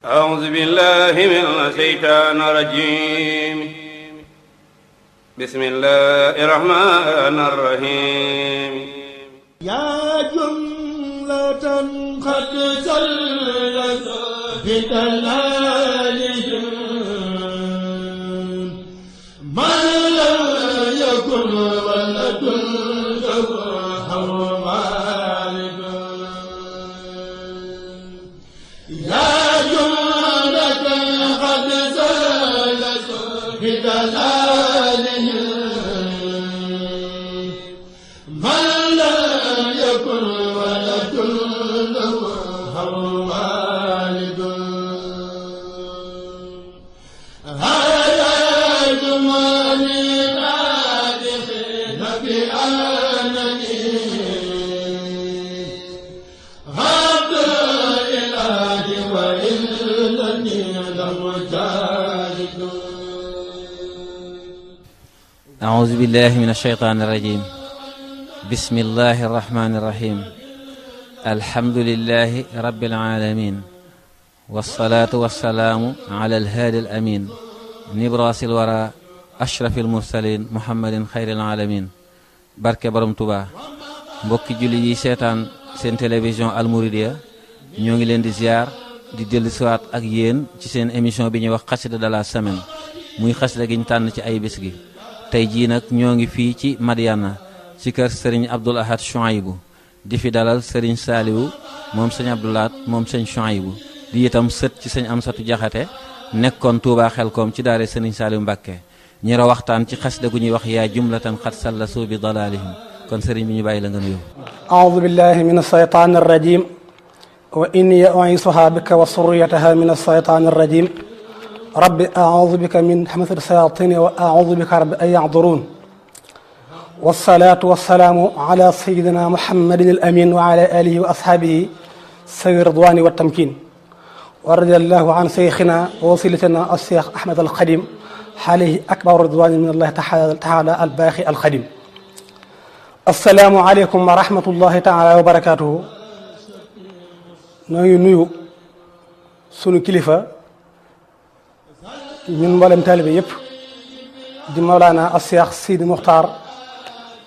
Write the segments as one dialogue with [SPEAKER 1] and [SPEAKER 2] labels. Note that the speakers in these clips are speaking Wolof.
[SPEAKER 1] أعوذ بالله من الشيطان الرجيم بسم الله الرحمن الرحيم
[SPEAKER 2] يا جملة قد سلت بدلالهم ما لم يكن ولد له والد يا جملة قد سلت بدلالهم ما لم يكن ولد له والد هذا جمالي نادخين بأنني عبد الإله وإنني لمجاهد.
[SPEAKER 3] أعوذ بالله من الشيطان الرجيم. بسم الله الرحمن الرحيم. الحمد لله رب العالمين، والصلاة والسلام على الهادي الأمين نبراس الورى أشرف المرسلين محمد خير العالمين. barke borom Tuubaa. mbokki julli yi seetaan seen télévision Al Mouridiyyah ñoo ngi leen di ziar di dellusiwaat ak yéen ci seen émission bi ñuy wax xasida de la semaine, muy xasida gi ñu tànn ci ay bés gi. tey jii nag ñoo ngi fii ci Madiyana ci kër Serigne Abdoul Ahad Chouaïbou di fi dalal Serigne Saliou moom sëñ Abdoul Ahad moom sëñ Chouaïbou di itam sët ci sëñ Amsatu Jaxate nekkoon Touba Xelkom ci daare Serigne Saliou Mbacké. ñiro waxtaan ci xasida gu ñuy wax yaa jumlatan xat sallasu bi dalalihim. kon Serigne bi ñu bàyyi la nga nuyoo.
[SPEAKER 4] أعوذ بالله من الشيطان الرجيم وإني أعيذها بك وذريتها من الشيطان الرجيم رب أعوذ بك من همزة الشياطين وأعوذ بك رب أن يحضرون والصلاة والسلام على سيدنا محمد الأمين وعلى آله وأصحابه سير الرضوان والتمكين ورضي الله عن شيخنا ووسيلتنا الشيخ أحمد الخديم عليه أكبر رضوان من الله تعالى الباقي الخديم. السلام عليكم ورحمة الله تعالى وبركاته. نوي نيو سونو كليفة ñun mboolem taalibe yëpp di Mawlana Cheikh Sidi Muxtaar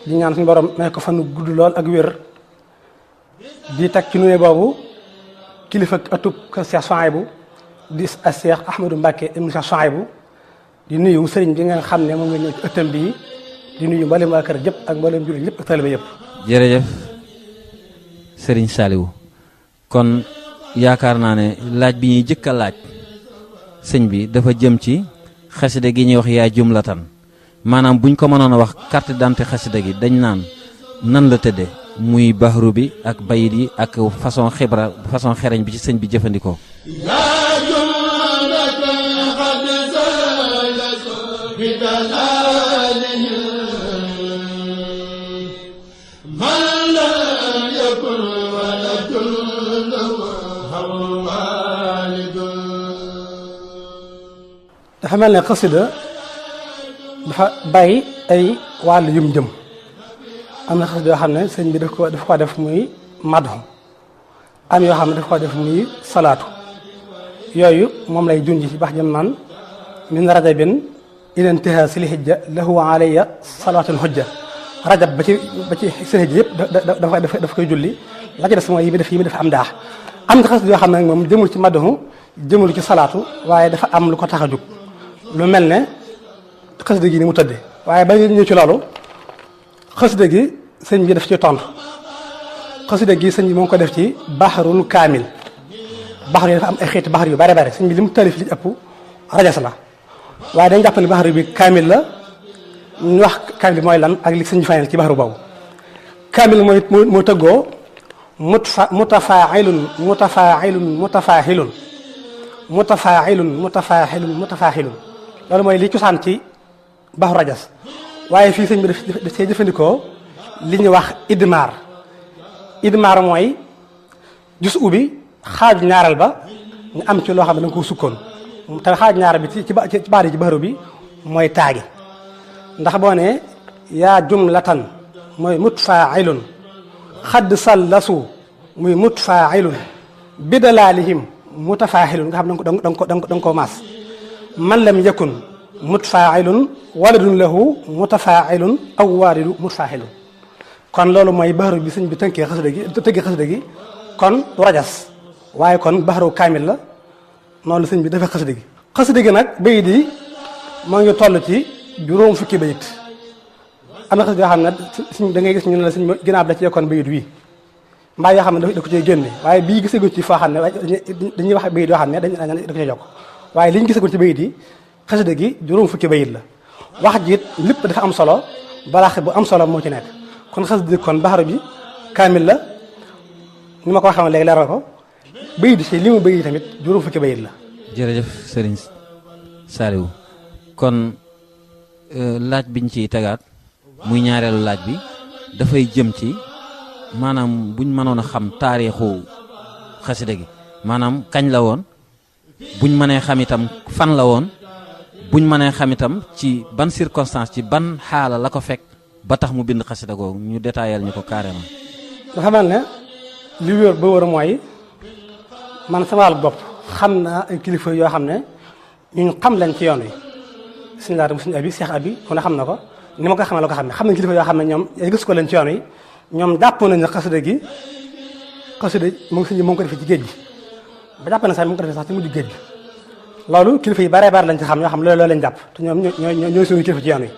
[SPEAKER 4] di ñaan suñu borom may ko fan gudd lool ak wér di teg ci nuyu boobu kilifa atub kër Cheikh Chouaïbou di Cheikh Ahmadou Mbacké ibn Cheikh Chouaïbou di nuyu sëriñ bi nga xam ne moom nga ñëw ci ëttam bii di nuyu mboolem waa kër jëpp ak mboolem jullit yëpp ak taalibe yëpp.
[SPEAKER 3] jërëjëf Serigne Saliou. kon yaakaar naa ne laaj bi ñuy jëkk a laaj sëñ bi dafa jëm ci xasida gi ñuy wax yaa jumlatan, maanaam buñ ko mënoon a wax carte d'identité xasida gi dañ naan nan la tëddee, muy bahru bi ak bayit yi ak façon xibra façon xereñ bi ci sëñ bi jëfandikoo.
[SPEAKER 4] dafa mel ne xasida dafa bàyyi ay wàll yum jëm. am na xasida yoo xam ne sëñ bi daf ko def muy madhu, am yoo xam ne daf ko def muy salaatu. yooyu moom lay junj ci bax jëm naan min rajabin ila intihaa sil hijja lahu alayya salaatul hujja. rajab ba ci sil hijja yëpp daf koy julli. la ci des mooy yi mi def am daax. am na xasida yoo xam ne moom jëmul ci madhu jëmul ci salaatu, waaye dafa am lu ko tax a jóg lu mel ne xasida gi ni mu tëddee. waaye ba ñëw ci loolu xasida gi sëñ bi daf ci tontu. xasida gi sëñ bi moo ngi ko def ci baxarul kaamil. baxar yi dafa am ay xeeti baxar yu bare bare. sëñ bi li mu taalif li ëpp rajas la, waaye dañ jàpp ne baxar bi kaamil la. ñu wax kaamil bi mooy lan ak li sëñ bi fayal ci baxaru boobu. kaamil moo tëggoo mutafailun loolu mooy li cosaan ci baxu rajas. waaye fii sëñ bi daf see jëfandikoo li ñuy wax idmaar mooy jus ubi xaaju ñaareel ba ñu am ci loo xam ne da nga ko sukkoon te xaaju ñaareel bi ci baari ci baxaru bi mooy taagi. ndax boo ne yaa jumlatan mooy mutfailun xadd sallasu muy mutfailun bidalaalihim mutafaa'ilun nga xam ne da nga koo maas man lam yakun mutafaa'ilun waladun lahu mutafaa'ilun aw waalidu mutafaa'ilun kon loolu mooy baxaru bi sëñ bi tënkee xasida gi kon du rajas waaye kon baxaru kaamil la noonu la sëñ bi dafa xasida gi nag bayit yi moo ngi toll ci juróom fukki bayit am na xasida yoo xam ne suñ da ngay gis ñu ne la sëñ ginnaaw da ci yokkoon bayit wii mbaa yoo xam ne da ko cee génne waaye bii gisaguñ ci foo xam ne dañuy wax bayit yoo xam ne da ko cee yokk waaye li ñu gisaguñ ci bayit yi xasida gi juróom fukki bayit la wax jiit lépp dafa am solo balaax bu am solo moo ci nekk kon xasida kon baxaru bi kaamil la ni ma ko waxee woon léegi leeral ko bayit ci li mu bayit tamit juróom fukki bayit la.
[SPEAKER 3] jërëjëf Serigne Saliou kon laaj biñ ciy tegaat muy ñaareelu laaj bi dafay jëm ci maanaam buñ mënoon a xam taarixu xasida gi maanaam kañ la woon buñ mënee xam itam fan la woon buñ mënee xam itam ci ban circonstance ci ban xaala la ko fekk ba tax mu bind xasida googu ñu détaillé ñu ko carrément.
[SPEAKER 4] dafa mel ne li wér ba wër mooy man sama wàllu bopp xam naa ay kilifa yoo xam ne ñu xam lañ ci yoon wi suñu laata suñu abi Cheikh Abi ku ne xam na ko ni ma ko xamee la ko xam ne xam nañ kilifa yoo xam ne ñoom gis ko leen ci yoon wi ñoom jàpp nañ ne xasida moom suñu moo ngi ko defee ci géej gi ba jàpp na sax mu ngi ko defee sax ci mujj géej gi loolu kilifa yi bare lañ ci xam ñoo xam loolu lañ jàpp te ñoom ñooy suñu kilifa ci yoon wi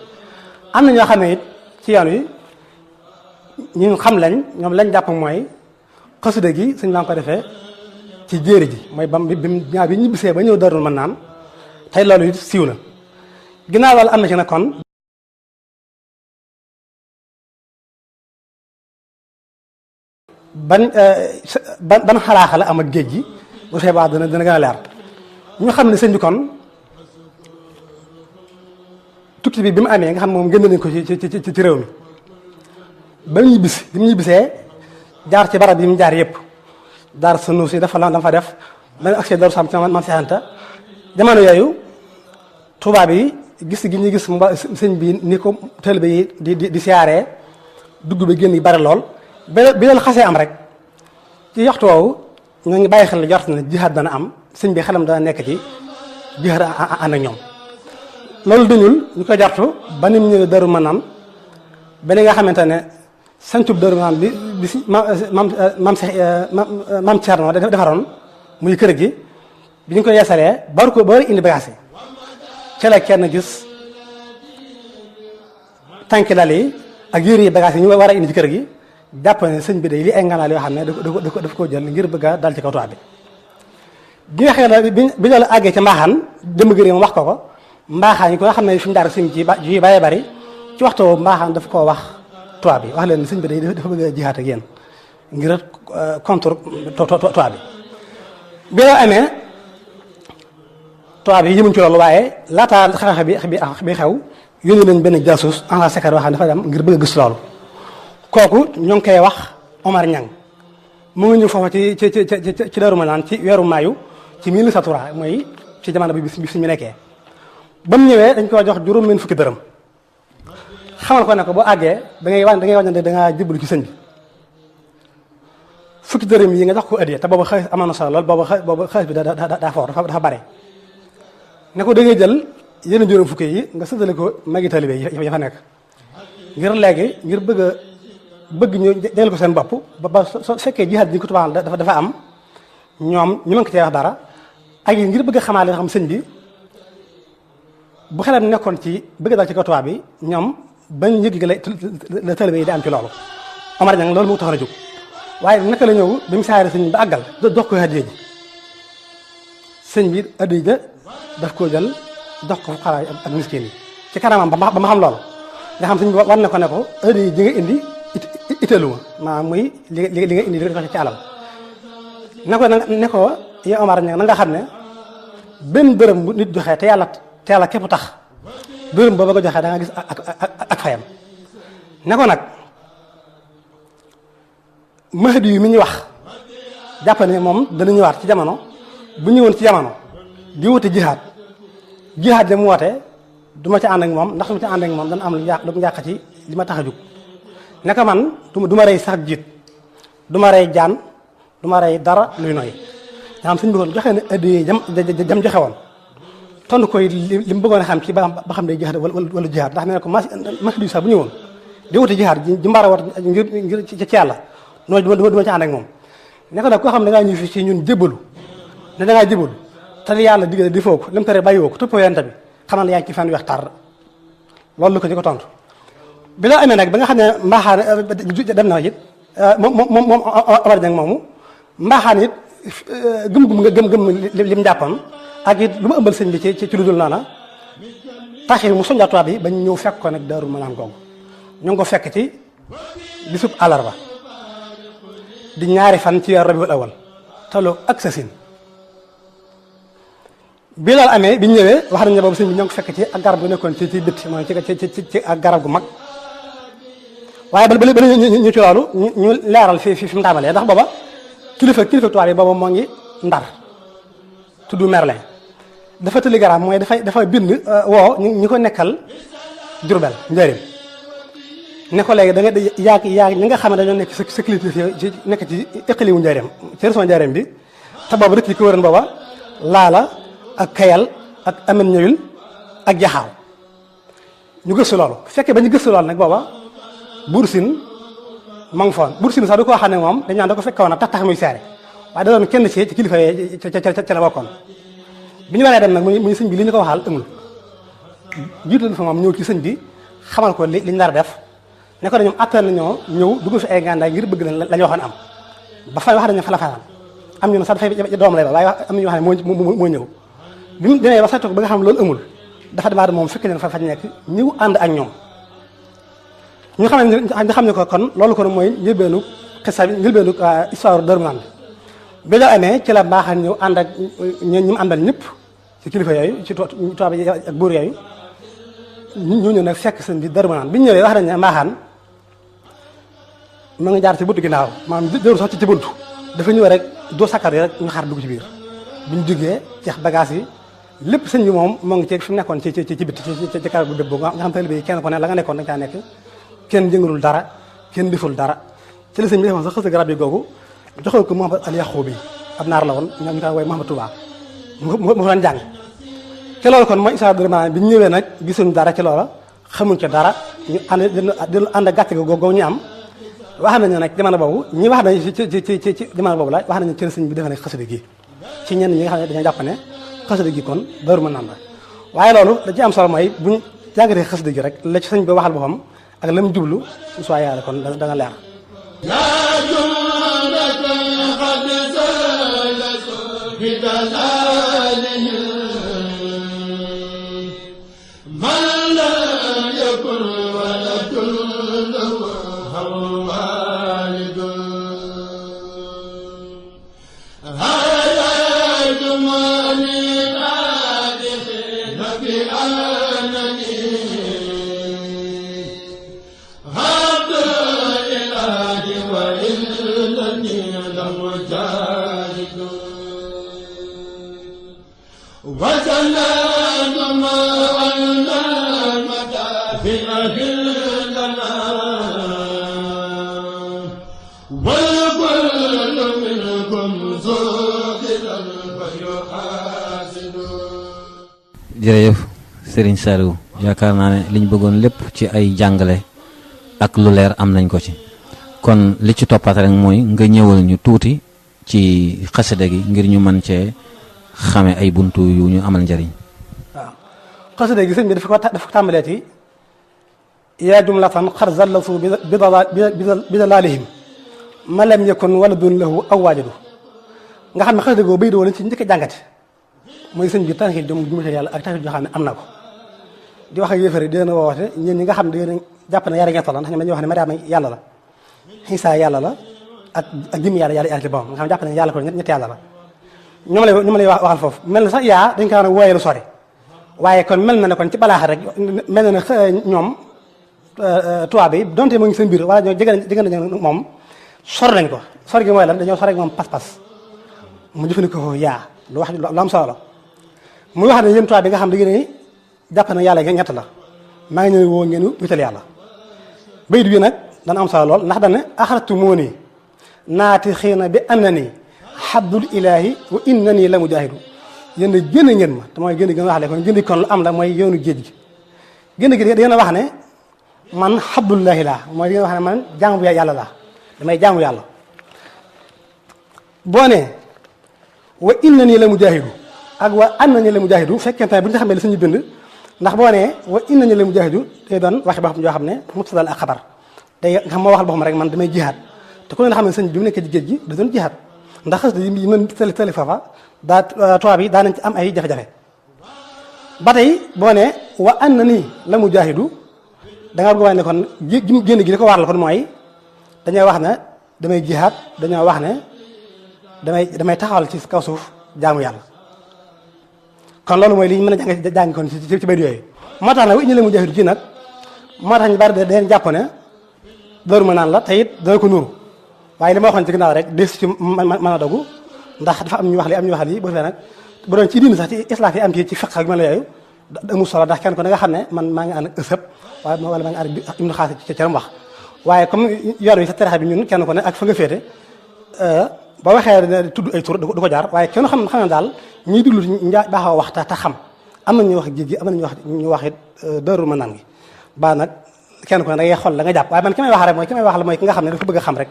[SPEAKER 4] am na ñoo xam ne it ci yoon wi ñu xam lañ ñoom lañ jàpp mooy xasida gi suñ maa ngi ko defee ci jéeri ji mooy bam bi ñaar bi ñibbisee ba ñëw Daarul Manaan tey loolu it siiw na ginnaaw loolu am na ci nag kon ban xalaaxa la am ak géej gi bu see baax dana gën a leer ñu xam ne sëñ bi kon tukki bi mu amee nga xam moom génn nañ ko ci réew mi ba mu ñibbisi bi mu ñibbisee jaar ci barab yi mu jaar yëpp daar sunu si dafa fa def ba accès Daaru Salaam ci Maam Seex Anta jamono yooyu tubaab yi gis gi ñuy gis sëñ bi ni ko taalibe yi di siyaaree dugg ba génn yi bari lool bi leen xasee am rek ci waxtu woowu ñoo ngi bàyyi xel ne jort na jihaad dana am sëñ bi xelam dana nekk ci jihaad ànd ak ñoom loolu dañul ñu ko jartu ba ni mu ñëwee Daaru Manaan ba li nga xamante ne sancub Daaru Manaan bi si maam Cerno defaroon muy kër gi bi ñu ko yeesalee ba war indi bagage yi ca la kenn gis tànki lal yi ak yére yi bagage yi ñu war a indi ci kër gi jàpp ne sëñ bi day li ay nganaal yoo xam ne daf koo jël ngir bëgg a dal ci kaw tubaab bi bi nga xam ne bi loolu àggee ca mbaaxaan dëmm gëri moom wax ko mbaaxaan yi ko nga xam ne fi ñu daar sëñ ci yu bëree bëri ci waxtu mbaaxaan daf koo wax tubaab bi wax leen sëñ bi day dafa bëgg a jihaat ak yéen ngir contre tubaab bi bi loo amee tubaab yi yëmuñ ci loolu waaye laataa xeex bi xew yónni nañ benn jaasuus en secret yoo xam ne dafa dem ngir bëgg a gis loolu kooku ñoo ngi koy wax Omar Niang mu ngi ñëw foofu ci Daaru Manaan ci weeru maayu ci 1903 mooy ci jamono bi suñu nekkee ba mu ñëwee dañ ko jox juróom-benn fukki dërëm xamal ko ne ko boo àggee da ngay wax ne da ngaa jébbalu ci sëñ bi fukki dërëm yi nga jox ko addiya te boobu xaalis amoon na solo lool boobu xaalis bi daa foor dafa bare ne ko da ngay jël yeneen juróom fukki yi nga sëddale ko magi taalibe yi ya fa nekk ngir léegi ngir bëgg ñu jël ko seen bopp ba soo fekkee jihaad ji ko tubaab dafa am ñoom ñu mën ko cee wax dara ak yi ngir bëgg a xamaale nga xam sëñ bi bu xelam nekkoon ci bëgg daal ci kaw tubaab bi ñoom bañ yëg la taalibe yi di am ci loolu Omar Niang loolu moo tax a jóg waaye naka la ñëw bi mu saare sëñ bi ba àggal jox ko hadiya ji sëñ bi hadiya ja daf koo jël jox ko fuqaraa yi ak miskin yi ci kanamam ba ma xam loolu nga xam sëñ bi war na ko ne ko hadiya ji nga indi italu ma maanaam muy li nga indi li nga ci alal ne ko yow Omar Niang na nga xam ne benn dërëm bu nit joxee te yàlla képp tax dërëm booba ko joxee da nga gis ak fayam ne ko nag Mahdi yu mi ñu wax jàpp ne moom dana ñëwaat ci jamono bu ñëwoon ci jamono di wute jihaad ja mu woote du ma ci ànd ak moom ndax su ma ci ànd ak moom dana am lu mu yàq ci li ma tax a jug ne ko man du ma rey sax jiit du ma rey jaan du ma rey dara luy noy nga xam sëñ bi kon joxe na addiya jam joxe woon tontu koy li mu bëggoon a xam ci ba xam day jihaad wala jihaad ndax nee na ko mas bi sax bu ñëwoon di wuti jihaad ji mbaara wat ngir ci yàlla noonu duma ci ànd ak moom ne ko nag koo xam ne da ngaa ñëw fi ci ñun jébbalu ne da ngaa jébbalu te li yàlla diggale di foo ko li mu tere bàyyi woo ko toppoo yonent bi xamal ne yaa ngi ci fan weex tar loolu la ko ci ko tontu bi la amee nag ba nga xam ne mbaaxaan dem na it moom Omar Dieng moomu mbaaxaan it gëm lim jàppoon ak it lu ma ëmbal sëñ bi ci lu dul noona taxi mu soññaa tubaab yi bañ ñëw fekk ko nag Daaru Manaan googu ñu ngi ko fekk ci bisub àllarba di ñaari fan ci weeru Rabiul Awwal taloo ak sa sin bi loolu amee bi ñu ñëwee wax nañ ne boobu sëñ bi ñoo ngi ko fekk ci ak garab gu nekkoon ci bitti mooy ci ak garab gu mag waaye ba ñu ci loolu ñu leeral fi mu tàmbalee ndax booba kilifa tubaab yi booba moo ngi Ndar tudd Merlin dafa tëli garab mooy dafa bind woo ñi ko nekkal Jurbel njëriñ ne ko léegi da nga yaag ñi nga xam ne dañoo nekk sécurité ci nekk ci éqali wu njëriñ ci région njëriñ bi te booba dëkk yi ko wëran booba Laala ak Kayal ak Amen ñëwul ak Jaxaaw ñu gëstu loolu fekkee ba ñu gëstu loolu nag booba Buur Siin ma ngi foon Buur Siin sax du ko xam ne moom dañ naan da ko fekkoon a tax muy seere waaye da doon kenn ci kilifa yi ca la bokkoon bi ñu waree dem nag muy sëñ bi li ñu ko waxal ëngul jiital fa moom ñëw ci sëñ bi xamal ko li ñu nar a def ne ko dañoom attan nañoo ñëw dugg fi ay gànnaay ngir bëgg la ñu waxoon am ba fay wax dañu fa la fanaan am ñu ne sax dafay doom lay ba waaye am ñu wax ne moo ñëw bi mu demee ba saytu ko ba nga xam ne loolu amul dafa demaat moom fekk leen fa nekk ñëw ànd ak ñoom ñu xam ne ko kon loolu kon mooy njëlbeenu xisa bi njëlbeenu histoire Daaru Manaan bi la amee ci la mbaaxaan ñëw ànd ak ñi mu àndal ñëpp ci kilifa yooyu ci tubaab yi ak buur yooyu ñu ñëw nag fekk sëñ bi Daaru Manaan bi ñu ñëwee wax nañ ne mbaaxaan ma nga jaar ci buntu ginnaaw maanaam jëru sax ci buntu dafa ñëw rek doo sakkar yi rek ñu xaar dugg ci biir bi ñu jógee ceex bagage yi lépp sëñ bi moom moo ngi ci fi mu nekkoon ci bitti ci kar bu dëbb nga xam taalibe yi kenn ko ne la nga nekkoon da nga caa nekk kenn jëngalul dara kenn deful dara ci la sëñ bi defoon sax xës garab yi googu joxoon ko Mouhamad al Yaxuubi ab naar la woon ñoom ñu koy woowee Mouhamad Touba mu fa doon jàng ci loolu kon mooy histoire Daaru Manaan bi ñu ñëwee nag gisuñ dara ci loola xamuñ ca dara ñu ànd gàcce googu ñu am wax nañu nag jamono boobu ñi wax nañu ci jamono boobu la wax nañu ci sëñ bi defe ne xasida gi ci ñenn ñi nga xam ne dañoo jàpp ne xasida gi kon Daaru Manaan la waaye loolu da ci am solo mooy buñ jàngatee xasida gi rek la ci sëñ bi waxal boppam ak la mu jublu soit yàlla kon da nga leer
[SPEAKER 3] jërëjëf Serigne Saliou yaakaar naa ne liñ bëggoon lépp ci ay jàngale ak lu leer am nañ ko ci kon li ci toppat rek mooy nga ñëwal ñu tuuti ci xasida gi ngir ñu mën cee xame ay buntu yu ñu amal njariñ.
[SPEAKER 4] waaw xasida gi sëñ bi dafa ko tàmbalee ci yaa jumlatan xar zallasu bi dalaalihim ma lam yakun waladun lahu aw waajadu nga xam ne xasida googu bay doon ci njëkk a jàngate mooy sëñ bi tànki jom jumate yàlla ak tànki joo xam ne am na ko di wax ak yéefar yi di leen woote ñeen ñi nga xam ne dañu jàpp ne yàlla ñett la ndax ñoom dañuy wax ne Mariama yàlla la Isa yàlla la ak jëmmi yàlla ci boppam nga xam ne jàpp ne yàlla ko ñett yàlla la ñoom lay waxal foofu mel na sax yaa dañ ko wax ne wooyee lu sori waaye kon mel na ne kon ci balaax rek mel na ne ñoom tubaab bi donte moo ngi seen biir wala ñoo jege nañ moom sor nañ ko sor gi mooy lan dañoo sor ak moom pas-pas mu jëfandikoo foofu yaa lu wax lu am solo la muy wax ne yéen tubaab bi nga xam da ngeen jàpp na yàlla ñett la maa ngi ñëw woo ngeen wital yàlla bayit bi nag dana am solo lool ndax dana axartu moo nii naati xiina bi am na nii xabdul ilaahi wa innani la mujaahidu yéen a génn ngeen ma te mooy génn gi nga wax le kon génn kon lu am la mooy yoonu géej gi génn gi da ngeen a wax ne man xabdullahi laa mooy da ngeen a wax ne man jaamu yàlla laa damay jaamu yàlla boo ne wa innani la mujaahidu ak wa annani la mujaahidu fekkente ne bu ñu xamee li suñu bind ndax boo nee wa innani la mujaahidu day doon waxi boppam yoo xam ne mubtada ak xabar day nga xam moo waxal boppam rek man damay jihaad te ku ne xam ne sëñ bi mu nekkee ci géej gi da doon jihaad ndax xas yi mën tëli foofa daa tubaab yi daa nañ ci am ay jafe-jafe ba tey boo ne wa annani la mujaahidu da nga bëgg wax ne kon génn gi li ko waral kon mooy dañoo wax ne damay jihaad dañoo wax ne damay taxawal ci kaw suuf jaamu yàlla kon loolu mooy li ñu mën a jàng kon ci bayt yooyu moo tax nag wa innani la mujaahidu ci nag moo tax ñu bari dañ jàpp ne dooru ma naan la te it dana ko nuru waaye li ma waxoon ci ginnaaw rek des ci mën a dogu ndax dafa am ñu wax li am ñu wax lii bu defee nag bu doon ci diine sax ci islam yi am ci fiqh ak mel yooyu amul solo ndax kenn ko da nga xam ne man maa ngi ànd ak ësëb waaye wala maa ngi ànd ak ibnu xaas ci caram wax waaye comme yoon wi sa tarixa bi ñun kenn ko ne ak fa nga féete ba waxee tudd ay tur du ko jaar waaye kenn xam ne daal ñiy déglu baaxoo wax te xam am na ñu wax géej gi am na ñu wax it dooru ma naan gi ba nag kenn ko ne da ngay xool la nga jàpp waaye man ki may wax rek mooy ki may wax la mooy ki nga xam ne dafa bëgg a xam rek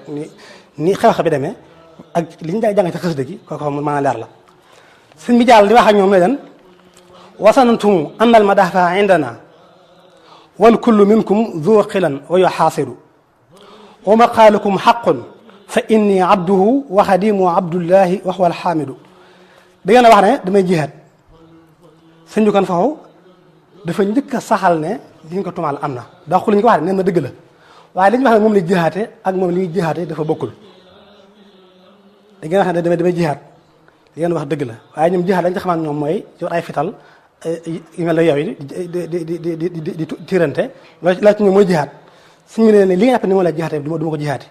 [SPEAKER 4] ni xew-xew bi demee ak li ñu jàng ci xasida gi kooku mën a leer la sëñ bi jàll di wax ak ñoom ne leen wasanantum anna al madafa indana wal kullu minkum zu xilan wa yuxaasiru wa maqaalukum xaqun fa inni abduhu wa xadimu abdullahi wa huwa alxaamidu da ngeen a wax ne damay jihaad sëñ bi kon foofu dafa njëkk a saxal ne li ñu ko tumaal am na daa xul ñu ko wax ne neen na dëgg la waaye li ñu wax ne moom la jihaate ak moom li ñuy jihaate dafa bokkul da ngeen wax ne damay jihaat li ngeen wax dëgg la waaye ñoom jihaat lañ ci xamaan ñoom mooy yor ay fital yu mel ne yow yi di tirante loolu la ci ñoom mooy jihaat suñu ne li nga jàpp ne moom la jihaate du ma ko jihaate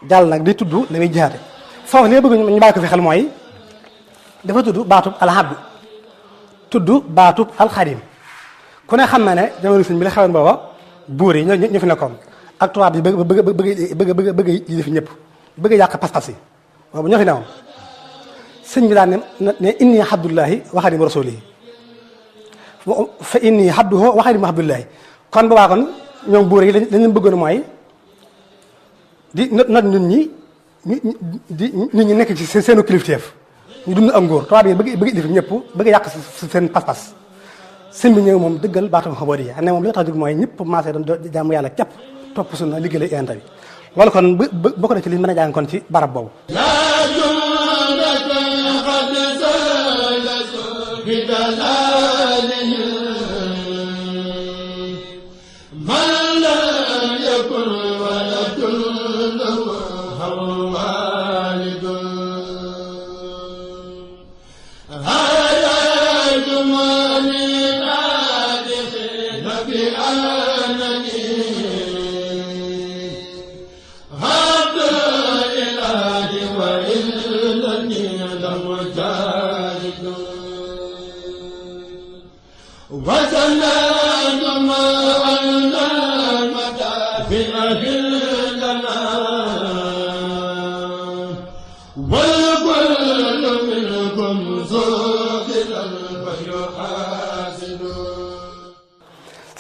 [SPEAKER 4] jàll nag di tudd la muy jihaate foofu li bëgg ñu bàyyi ko fi xel mooy dafa tudd baatub alhabdu tudd baatub alxadim ku ne xam na ne jamono sëñ bi la xewoon booba buur yi ñoo fi nekkoon ak tubaab yi bëgg yi fi ñëpp bëgg yàq pas-pas yi boobu ñoo fi newoon sëñ bi daan ne inni abdullahi wa xadimu rasulihi fa inni abduhu wa xadimu abdullahi kon boobaa kon ñoom buur yi lañ leen bëggoon mooy di not nit ñi nekk ci seenu kilifteef ñu dund ak ngóor tubaab yi bëgg def ñëpp bëgg yàq seen pas-pas sëñ bi ñëw moom dëggal baatam xaboodi yi ne moom li tax jóg mooy ñëpp maasee doon jaamu yàlla képp topp sunna liggéey la yonent bi loolu kon bokk na ci li mën a jàng kon ci barab boobu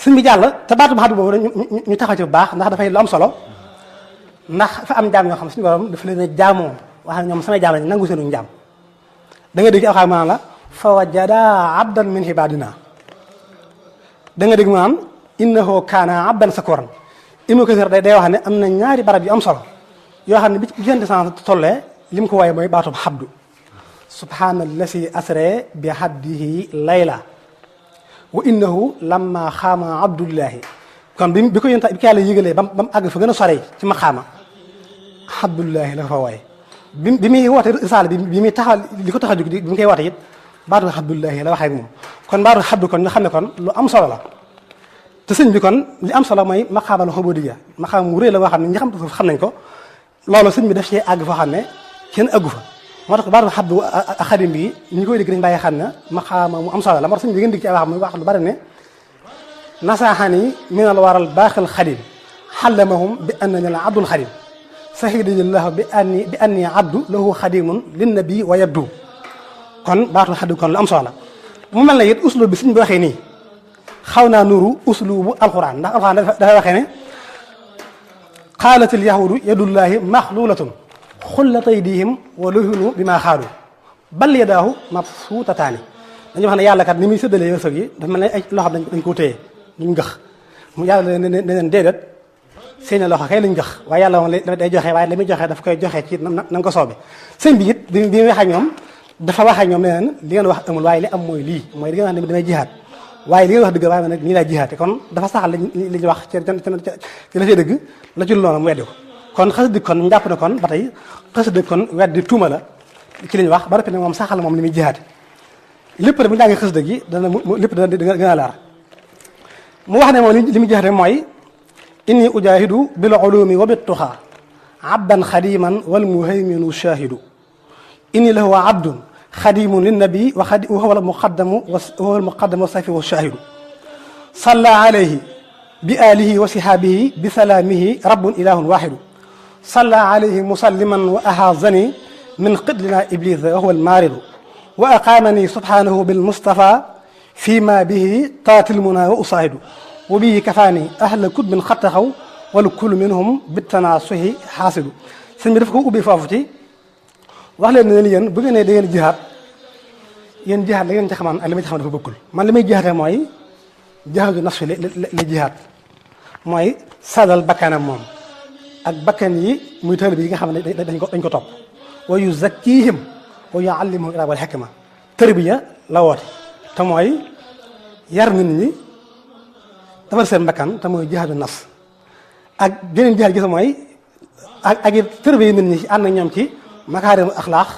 [SPEAKER 4] sëñ bi jàll te baatu xaddu boobu ñu taxaw ci bu baax ndax dafay lu am solo ndax fa am jaam ñoo xam suñu borom dafa leen a jaamoo wax ne ñoom samay jaam lañ nangu seenu jaam da nga dégg ci alxuraan maanaam la fa wajada abdan min ibadina da nga dégg maanaam innahu kaana abdan sakuran Ibnu Kasir day wax ne am na ñaari barab yu am solo yoo xam ne bi ci seen sens tollee li mu ko waaye mooy baatub xabdu subhaanallasi asre bi abdihi layla wa innahu lamma xaama abdullahi kon bi ko yénta bi ko yàlla yëgalee ba mu àgg fa gën a sore ci ma xaama abdullahi la ko fa wooye bi muy woote risaala bi muy taxaw li ko tax a jóg bi mu koy woote it baatu abdullahi la waxee ak moom kon baatu xabdu kon nga xam ne kon lu am solo la te sëñ bi kon li am solo mooy maqaamal xubudiyya maqaam mu rëy la boo xam ne ñi xam nañ ko loolu sëñ bi daf cee àgg foo xam ne kenn àggu fa moo tax baatu xabdu ak xadim bi ñi koy dégg dañ bàyyi xam ne maqaama mu am solo la moo tax sëñ bi ngeen dégg ci ay wax muy wax lu bari ne nasaaxani minal waral baaxal xadim xallamahum bi annani la abdul xadim sahidallahu bi anni abdu lahu xadimun lin nabi wa yabdu kon baatul xaddu kon lu am solo la mu mel na it uslub bi suñ bi waxee nii xaw naa nuru uslubu alquran ndax alquran dafa waxee ne qaalatil yahudu yadullahi maxlulatun xullat aydihim wa luhinu bi maa xaalu bal yadaahu mabsuutataani dañuy wax ne yàlla kat ni muy séddalee wërsëg yi dafa mel ne ay loxo dañ koo téye duñ gëx mu yàlla ne leen déedéet seeni loxo kay lañ gëx waaye yàlla moom day joxe waaye la muy joxe daf koy joxe ci na nga ko soobe sëñ bi it bi muy wax ak ñoom dafa wax ak ñoom ne leen li ngeen wax amul waaye li am mooy lii mooy li ngeen wax ne damay jihaat waaye li ngeen wax dëgg waaye nag nii laa jihaate kon dafa saxal li ñu wax ci la cee dëgg la ci loolu mu weddi ko kon xasida kon ñu jàpp ne kon ba tey xasida kon weddi tuuma la ci li ñu wax ba noppi ne moom saxal moom li muy jihaate lépp rek bu ñu jàngee xasida gi dana lépp dana gën a laar mu wax ne moom li muy jihaate mooy inni ujahidu bil ulumi wa bit tuxa abdan xadiman wal muhayminu shahidu inni lahu abdun xadimun linnabi wa huwa almuqaddamu wa safi wa shahidu salla alayhi bi alihi wa sihaabihi bi salaamihi rabbun ilahun waxidu salla alayhi musalliman wa ahazani min qidlina iblisa wa huwa almaaridu wa aqaamani subhanahu bilmustafa fi ma bihi taatilmuna wa usaahidu wa bihi kafaani ahla kutbin xattaxaw wala kullu minhum bitanasuhi xaasidu sëñ bi dafa ko ubbi foofu ci wax leen ne yéen bu ngeen ne da ngeen jihaat yéen jihaat la ngeen ci xamaan ak li ma ci xam dafa bokkul man li may jihaatee mooy jihaatu nafsi la jihaat mooy sadal bakkanam moom ak bakkan yi muy taalib yi nga xam ne dañ ko topp wa yuzakkihim wa yuallimuhum al-kitaaba wal hikma tarbiya la woote te mooy yar nit ñi defar seen bakkan te mooy jihaatu nafs ak geneen jihaat gis mooy ak it tarbiya nit ñi ànd ak ñoom ci makaarim axlaax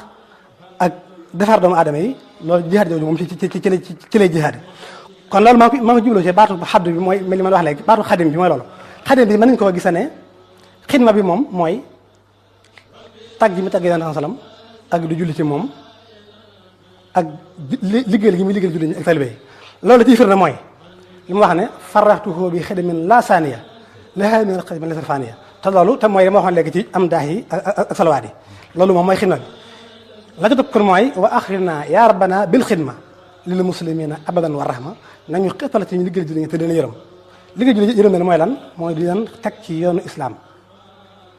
[SPEAKER 4] ak defar doomu aadama yi loolu jihaad jooju moom ci lay jihaad kon loolu maa ngi jubloo ci baatu xaddu bi mooy li ma wax léegi baatu xadim bi mooy loolu xadim bi mën nañu koo gis ne xidma bi moom mooy tagg gi mu tagg yonent sallam ak du julli ci moom ak liggéeyal gi muy liggéeyal julli ñi ak talibé yi loolu ciy firnde mooy li mu wax ne faraxtuhu bi xidmin la saaniya laha min xidmin la sarfaniya te loolu te mooy li ma waxoon léegi ci am daax yi ak salawaat yi loolu moom mooy xidma bi la ci topp kon mooy wa axrina ya rabbana bil xidma lil muslimina abadan wa rahma nañu xeetal ci ñu liggéey julli ñi te dina yërëm liggéey julli yërëm ne mooy lan mooy di leen teg ci yoonu islam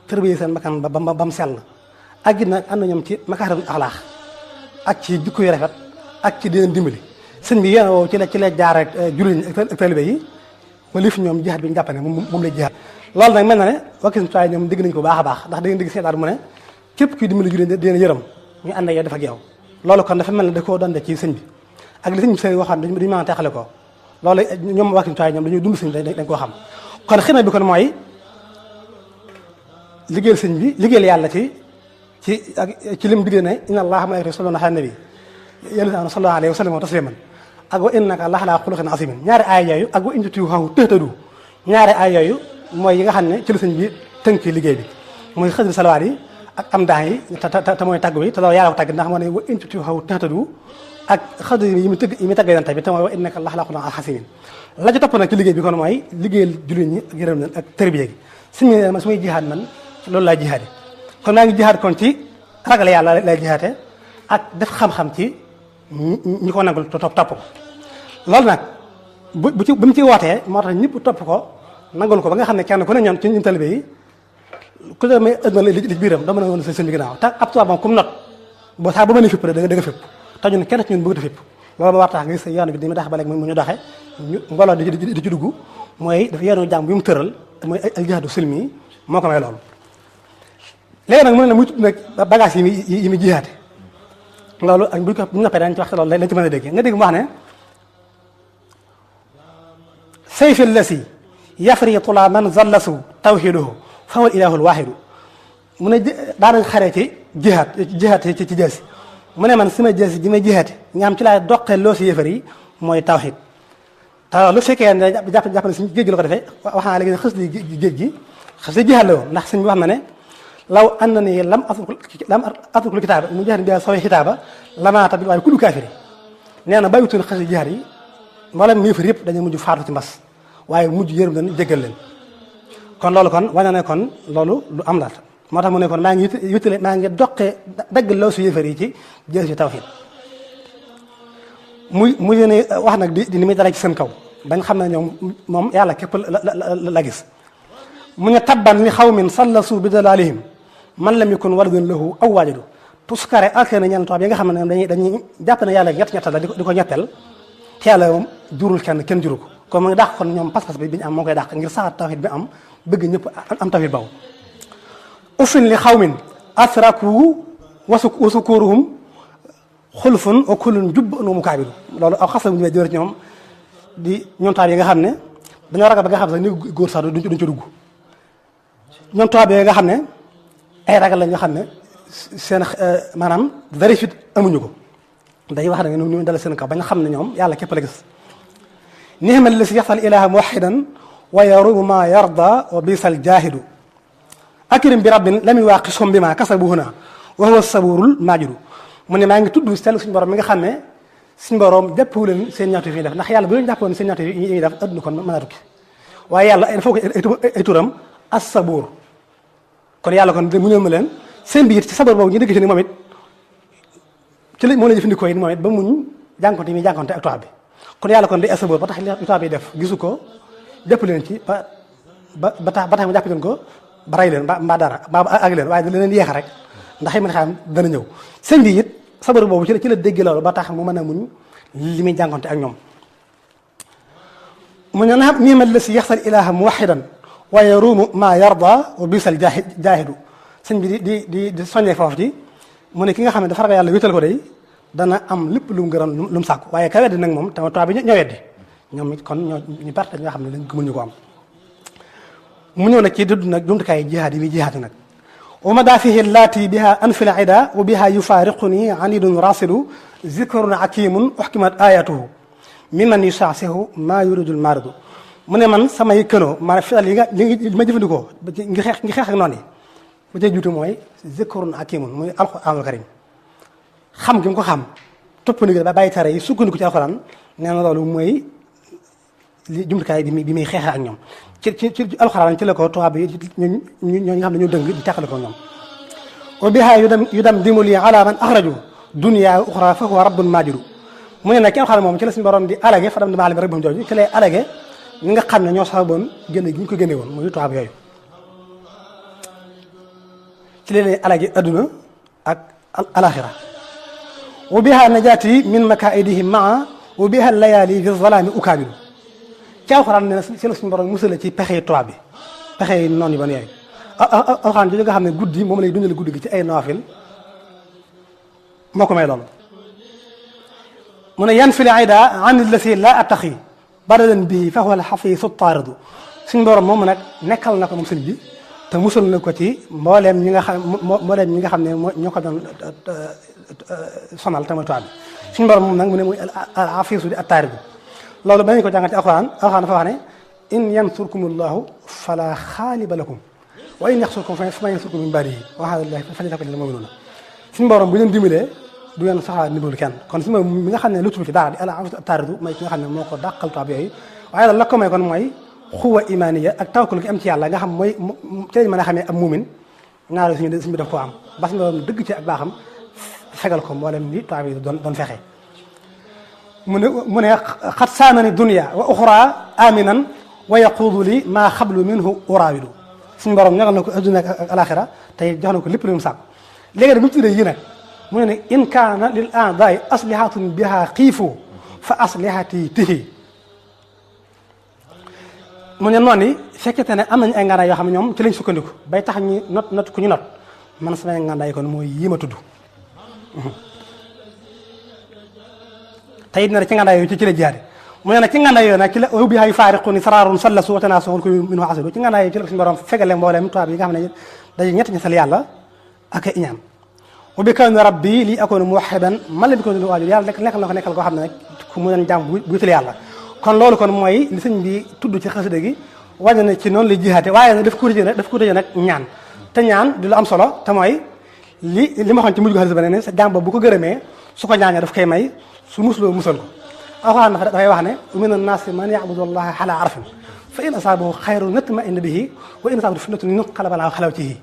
[SPEAKER 4] tërbiye seen bakkan ba mu sell ak it nag ànd ñoom ci makaarim axlaax ak ci jikko yu rafet ak ci di leen dimbali sëñ bi yéen woo ci la jaar ak julli ñi ak talibé yi ba lif ñoom jihaat bi ñu jàpp ne moom lay jihaat loolu nag mel na ne wakki suñu tuwaay ñoom dégg nañu ko baax a baax ndax da ngeen dégg seetaat mu ne képp kuy dimbali julli di leen yërëm ñu ànd ak yow def ak yow loolu kon dafa mel ne da koo doon ci sëñ bi ak li sëñ bi sëñ waxoon dañu mën a teqale ko loolu ñoom wakki suñu tuwaay ñoom dañuy dund sëñ bi dañ koo xam kon xidma bi kon mooy liggéeyal sëñ bi liggéeyal yàlla ci lim diggée ne inna allaha wa malaikatahu yusalluna ala nabi ya ayyuhallazina amanu sallu alayhi wa sallimu tasliman ak wa innaka la ala xuluqin azimin ñaari aay yooyu ak wa in tuti'uhu tahtadu ñaari aay yooyu mooy yi nga xam ne ci la sëñ bi tënk liggéey bi mooy xasida salawaat yi ak am daax yi te mooy tàgg bi te loolu yàlla ko tàgg ndax moo ne wa in tuti'uhu tahtadu ak xasida yi mu tàgg yonent bi te mooy wa innaka la ala xuluqin azimin la ci topp nag ci liggéey bi kon mooy liggéeyal jullit ñi ak yërëm leen ak tërbiya gi sëñ bi man su may jihaad man loolu laa jihaade kon naa ngi jihaad kon ci ragal yàlla lay jihaate ak def xam-xam ci ñi ko nangul topp ko loolu nag bu mu ci wootee moo tax ñëpp topp ko nangul ko ba nga xam ne kenn ku ne ñoom ci ñun talibé yi ku ne may ëddna li biiram doo mën a woon sëñ bi ginnaaw te ab tubaab moom comme not boo saa ba mën a fipp da nga fipp te ñun kenn ci ñun bëgg a fipp loolu ma war tax nga gis yoon bi di ma tax ba léegi mu ñu doxee mbooloo di ci dugg mooy dafa yoonu jàng bi mu tëral mooy al jihaadu silmi moo ko may loolu léegi nag mu ne la muy tudd nag bagage yi muy jihaate loolu ak bu ñu noppee dañ ci wax loolu lañ ci mën a dégg nga dégg mu wax ne sayfi lasi yafritu la man zallasu tawxiduhu fawal ilahul waaxidu mu ne daanañ xaree ci jihaat ci jaasi mu ne man sama jaasi ji may jihaate nga xam ci laay doqee loo si yëfar yi mooy tawxid te lu fekkee ne jàpp ne suñu géej gi la ko defee wax naa léegi ne xës li géej gi xës li jihaat la woon ndax suñ bi wax na ne law annani lam atrukul kitaaba mu jihaat bi sawee xitaaba lamaata bi waaye kullu kaafiri nee na bàyyutoon xës li jihaat yi mboolem yëfar yëpp dañu mujj faatu ci mbas waaye mujj yërëm leen jéggal leen kon loolu kon wane ne kon loolu lu am la moo tax mu ne kon maa ngi wéttale maa ngi doqee dagg loo su yëfar yi ci jël si tawhid mu yéene wax nag di ni muy dara ci seen kaw bañ xam ne ñoom moom yàlla képp la gis mu ne tabban li xawmin sallasu bi dalalihim man lam yakun waladun lahu aw waajadu tuskare ak na ñenn tubaab yi nga xam ne dañuy jàpp ne yàlla ñett la di ko ñetteel te yàlla moom jurul kenn juru ko kon mu ngi dàq kon ñoom pas-pas bi ñu am moo koy dàq ngir saxaat tawhid bi am bëgg ñëpp am tawhid baw uffin li xawmin asraku wasukuruhum xulfun wa kullun jubbun wa mukaabiru loolu aw xas la bu ñu jëlee ci ñoom di ñoom tubaab yi nga xam ne dañoo ragal ba nga xam sax ni góor sax duñ ci dugg ñoom tubaab yi nga xam ne ay ragal la ñoo xam ne seen maanaam dara fit amuñu ko day wax ne ñu dala seen kaw ba nga xam ne ñoom yàlla képp la gis nihma allasi yaxsal ilaha muwaxidan wa yarumu ma yarda wa bisal jaahidu akrim bi rabbin lam yuwaqishum bi ma kasabu huna wa huwa saburul maajidu mu ne maa ngi tudd sell suñu borom mi nga xam ne suñu borom jàppewu leen seen ñaawte fi def ndax yàlla bu leen jàppoon seen ñaawte yi ñuy def adduna kon mën a tukki waaye yàlla il faut que ay turam as-sabuur kon yàlla kon mu ñëw ma leen seen biir ci sabar boobu ñu dëgg ci ni moom it ci la moo la jëfandikoo yi moom it ba muñ jànkonte yi muy jànkonte ak tubaab bi kon yàlla kon di as-sabuur ba tax li tubaab yi def gisu ko jàpp leen ci ba tax mu jàpp leen ko ba rey leen mbaa dara mbaa àgg leen waaye da leen yeex rek ndax yi mën xam dana ñëw sëñ bi it sabar boobu ci la dégg loolu ba tax mu mën a muñ li muy jànkonte ak ñoom mu ne na nii ma la si yaxsal ilaha muwaxidan wa yarumu ma yarda wa bisal jaahidu sëñ bi di soññee foofu ci mu ne ki nga xam ne dafa ragal yàlla wéetal ko day dana am lépp lu mu gëroon lu mu sàkku waaye ka weddi nag moom te tubaab bi ñoo weddi ñoom it kon ñu perte ñoo xam ne dañ gëmuñu ko am mu ñëw nag ci dudd nag jumtukaay jihaad yi muy jihaad nag wa madaafihi allaati biha anfil ida wa biha yufaariquni anidun rasidu zikrun hakimun uxkimat ayatuhu mimman yusaasihu maa yuridul maaridu mu ne man samay kënoo maanaam fital yi ma jëfandikoo ngi xeex ak noonu yi bu cay juutu mooy zikrun hakimun muy alquranul karim xam gi mu ko xam topp ndigal ba bàyyi tere yi sukkandiku ci alquran nee na loolu mooy li jumtukaay bi muy xeex ak ñoom ci alxuraan ci la ko tubaab bi ñoo nga xam ne ñoo dëng di teqale ko ñoom wa biha yu dem dimuli ala man axraju dunya uxra fa huwa rabbun maajiru mu ne nag ki alxuraan moom ci la suñu borom di alage fa dem di maalim rek ba mu jooju ci lay alage ñi nga xam ne ñoo sababoon génne gi ñu ko génne woon muy tubaab yooyu ci la lay alage adduna ak alaxira wa biha najaati min makaidihim maa wa biha layaali fi zalaami ukaabiru ci alxuraan ne ci la suñu borom musale ci pexe tubaab bi pexe noonu yi ban yooyu alxuraan jooju nga xam ne guddi moom lay dundale guddi gi ci ay naafil moo ko may loolu mu ne yan fil ida an allati la attaqi baradan bii fa huwa alxafiisu taaridu suñu borom moom nag nekkal na ko moom sëñ bi te musal na ko ci mbooleem ñi nga xam ne ñoo ko doon sonal te mooy tubaab bi suñu borom moom nag mu ne muy alxafiisu di attaaridu loolu ba ñu ko jàngal ci alxuraan dafa wax ne in yansurkumullahu fala xaaliba lakum wa in yaxsurkum fa man yansurkum min ba'dihi wa ala llahi falyatawakkalil mu'minuun suñu borom bu leen dimbalee du ngeen soxlaa ndimbalu kenn kon suñu borom mi nga xam ne lu tudd ci dara di taaridu mooy ki nga xam ne moo ko dàqal tubaab yooyu waaye la ko may kon mooy xuwa imaaniya ak tawakkul gi am ci yàlla nga xam mooy ci lañ mën a xamee ab muumin ñaari suñu bi daf koo am bas nga doon dëgg ci ak baaxam fegal ko mboolem ni tubaab yi doon fexe mu ne xat saanani dunya wa uxra aminan wa yaquudu li maa xablu minhu uraawidu suñu borom ñagal na ko adduna ak alaxira tey jox na ko lépp lu mu sàkk léegi nag bu ñu tuddee yi nag mu ne in kaana lil a'daai aslihatun biha xiifu fa aslihati tihi mu ne noonu fekkete ne am nañu ay ngànnaay yoo xam ne ñoom ci lañ sukkandiku bay tax ñi not ku ñu not man samay ngànnaay kon mooy yii ma tudd te it na ci ngànnaay yooyu ci la jaare mu ne nag ci ngànnaay yooyu nag ci la ubbi ay faariquni saraarun sallasu wa tanaasaxun ko min wa asidu ci ngànnaay yooyu ci la suñu borom fegale mboolem tubaab yi nga xam ne dañuy ñett ñi sal yàlla ak iñaan ubbi kaw ne rabbi lii akoon muwaxidan man la bi ko lu waajur yàlla nekkal na ko nekkal koo xam ne nag ku mu doon jàmm bu wéetal yàlla kon loolu kon mooy li sëñ bi tudd ci xasida gi wàññi na ci noonu lay jihaate waaye nag daf ko tëjee nag ñaan te ñaan di lu am solo te mooy li ma waxoon ci mujj ko xasida ba ne sa jàmm bu ko gërëmee su ko ñaanee daf koy may su musloo musal ko alxuraan dafay wax ne mina naasi man ya'budu allaha ala arfin fa in asaabahu xayrun natma'inna bihi wa in asaabahu fitnatun inqalaba ala xalawatihi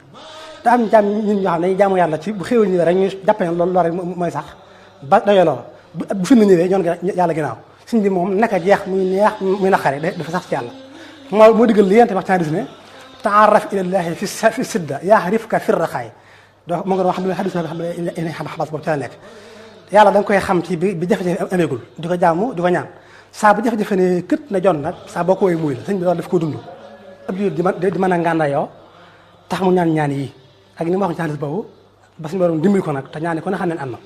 [SPEAKER 4] te am jaam ñun ñoo xam ne dañuy jaamu yàlla ci bu xéwal ñëwee rek ñu jàpp ne loolu rek mooy sax ba dayoo loolu bu fi mu ñëwee ñoon yàlla ginnaaw suñ bi moom naka jeex muy neex muy naqare dafa sax ci yàlla moo diggal li yente wax ci hadis ne taarraf ilallahi fi sidda yaarifka fi raxaay do mu nga doon xam ne hadis xam ne xam xabaas boobu ci la nekk yàlla da nga koy xam ci bi jafe-jafe ameegul di ko jaamu di ko ñaan saa bu jafe-jafe ne kët na jon nag saa boo ko woy muy la sëñ bi loolu daf ko dund ab di mën a ngànda yoo tax mu ñaan yi ak ni ma wax ci hadis boobu ba suñu borom dimbali ko nag te ñaan ko ne xam ne am na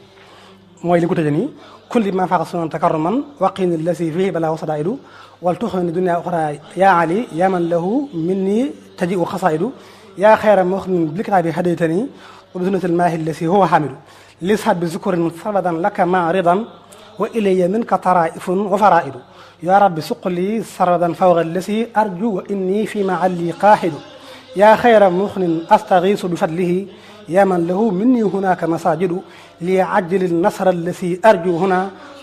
[SPEAKER 4] mooy li ko tëjee nii kulli ma faqa sunan takarruman waqini lasi fihi bala wasadaidu wal tuxini dunia oxra yaa ali yaa man lahu minni tajiu xasaidu yaa xayra moxnin bilikitaabi hadaytani wa bi sunnatil maahi lasi huwa hamidu lishat bi zukurin sabadan laka ma ridan wa ilayya minka taraifun wa faraidu ya rabbi suqli sarwadan fawqa lasi arju wa inni fi ma alli qaaxidu yaa xayra moxnin astagiisu bi fadlihi yaa man lahu minni hunaka masajidu li ajli nasra allasi arju huna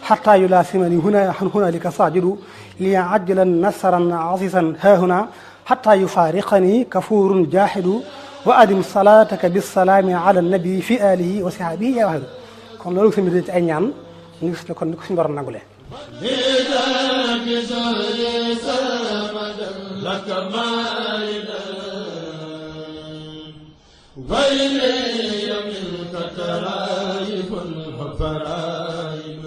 [SPEAKER 4] xata yulaasimani hunalika sajidu li ajlan nasran asisan hahuna xata yufaariqani kafurun jahidu wa adim salataka bisalaami ala nabi fi alihi wa sahbihi ya waxidu kon loolu sami ci ay ñaan ñu gis ne kon ni ko suñu borom nangule
[SPEAKER 2] وإلي منك ترايف الفرائد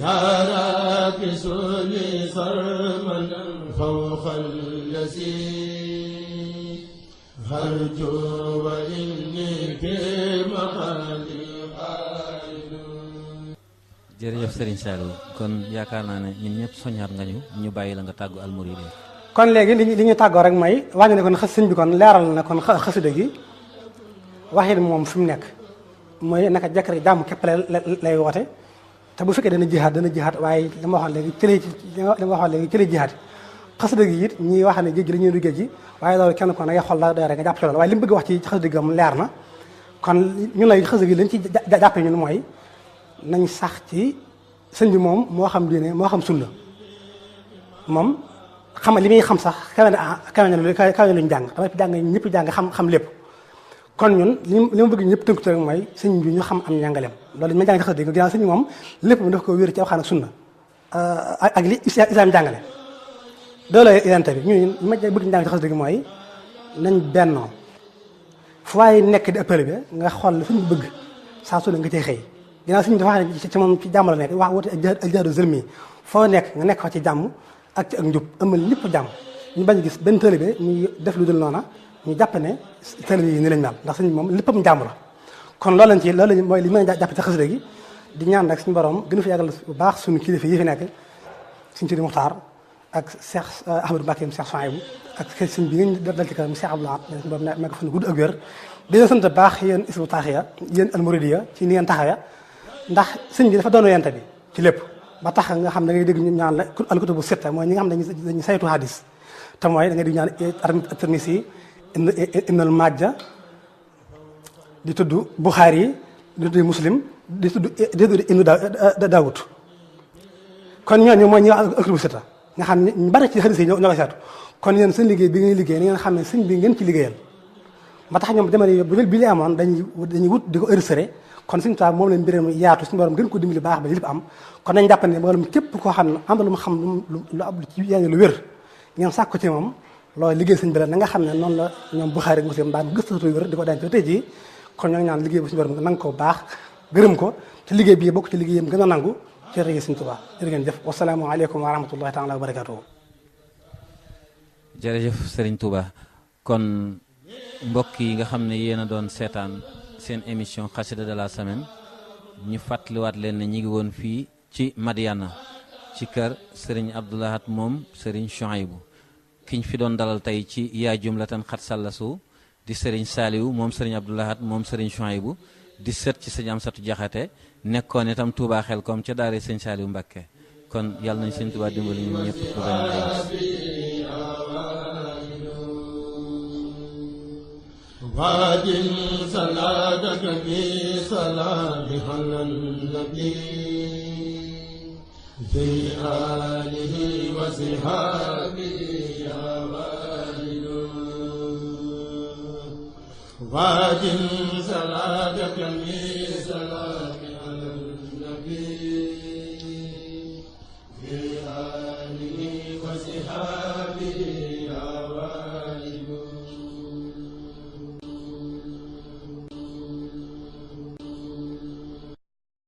[SPEAKER 2] يا رب سولي سرمدا فوق الذي هرجو وإني في محالي قائد.
[SPEAKER 3] jërëjëf Serigne Saliou kon yaakaar naa ne ñun ñëpp soññaat nga ñu bàyyi la nga tàggu almouride.
[SPEAKER 4] kon léegi li ñu tàggoo rek mooy wàññi ne kon sëñ bi kon leeral na kon xasida gi waxin moom fi mu nekk mooy naka jàkk rek jàmm képp lay woote te bu fekkee dana jihaat waaye li ma waxoon léegi cëlee jihaat xasida gi it ñi wax ne géej gi la ñuy du géej gi waaye loolu kenn ko na ngay xool la doy rek nga jàpp ci loolu waaye li mu bëgg wax ci xasida gi moom leer na kon ñun lay xasida gi lañ ci jàppee ñun mooy nañ sax ci sëñ bi moom moo xam diine moo xam sunna moom xam li muy xam sax kawe na lu ñu jàng dama fi jàng ñëpp jàng xam lépp kon ñun li ma bëgg ñëpp tënku rek mooy sëñ bi ñu xam am njàngaleem loolu ma jàng ci xasida gi ginnaaw sëñ bi moom lépp mu daf ko wér ci alxuraan ak sunna ak li islam jàngale doole identité bi ñun li ma bëgg ñu jàng ci xasida gi mooy nañ bennoo fu waaye nekk di ëppale bi nga xool suñu bëgg saa su ne nga cay xëy ginnaaw sëñ bi dafa wax ne ci moom ci jàmm la nekk wax woote ak jaadu zëlmi foo nekk nga nekk fa ci jàmm ak ci ak njub ëmmal ñëpp jàmm ñu bañ gis benn taalibe muy def lu dul noona ñu jàpp ne taalibe yi ni lañ mel ndax sëñ moom léppam jàmm la kon loolu mooy li mën a jàpp ci xasida gi di ñaan nag suñu borom gën a fi yàggal bu baax suñu kilifa yi fi nekk suñu Sidi Muxtaar ak Cheikh Ahmadou Mbacké Cheikh Souhaïbou ak sëñ bi ngeen dal ci kanam Cheikh Abdoulaye suñu borom nekk fan gudd ak wér di leen sant baax yéen Hizbut Tarqiyyah yéen almouridiya ci ni ngeen taxawee ndax sëñ bi dafa doon yente bi ci lépp ba tax nga xam da ngay dégg ñu ñaan la alkutubu sitta mooy ñi nga xam ne dañuy saytu hadis te mooy da ngay dégg ñaan Tirmisi Ibnul Majah di tudd Bukhari di tudd Muslim di tudd Ibnu Daawud kon ñooñu mooy ñi alkutubu sitta nga xam ne ñu bari ci hadis yi ñoo koy saytu kon yéen seen liggéey bi ngay liggéey ni ngeen xam ne sëñ bi ngeen ci liggéeyal ba tax ñoom jamono bu bi li amoon dañuy wut di ko enregistré kon suñu tubaab moom leen mbiram yaatu suñu borom gën ko dimbali baax ba lépp am kon nañ jàpp ne mboolem képp koo xam ne am na lu mu xam lu ab ci yéen lu wér ngeen sàkk ko ci moom loolu liggéey sëñ bi la na nga xam ne noonu la ñoom Buxaari ak Muslim daan gëstatu wér di ko denc tey jii kon ñoo ngi ñaan liggéey bu suñu borom nanga ko baax gërëm ko te liggéey bii bokk ci liggéeyam gën a nangu ci liggéey suñu tubaab jërë ngeen jëf wasalaamu aleykum wa rahmatullahi taala wa barakatuhu
[SPEAKER 3] jërëjëf Serigne Touba kon mbokk yi nga xam ne yéen a doon seetaan seen émission xasida de la semaine ñu fàttaliwaat leen ne ñi ngi woon fii ci Madiana ci kër Serigne Abdou Lahad moom Serigne Souhaïbou kiñ fi doon dalal tey ci yaa jumlatan xat sallasu di Serigne Saliou moom Serigne Abdou Lahad moom Serigne Souhaïbou di sët ci Serigne Amsatou Diakhaté nekkoon itam Touba Xelkom ca daara Serigne Saliou Mbacké kon yàlla nañ Serigne Touba dimbali ñu ñëpp ko
[SPEAKER 2] وادن صلاتك في صلاة على النبي في آله وصحبه يا والد واجب صلاتك من صلاة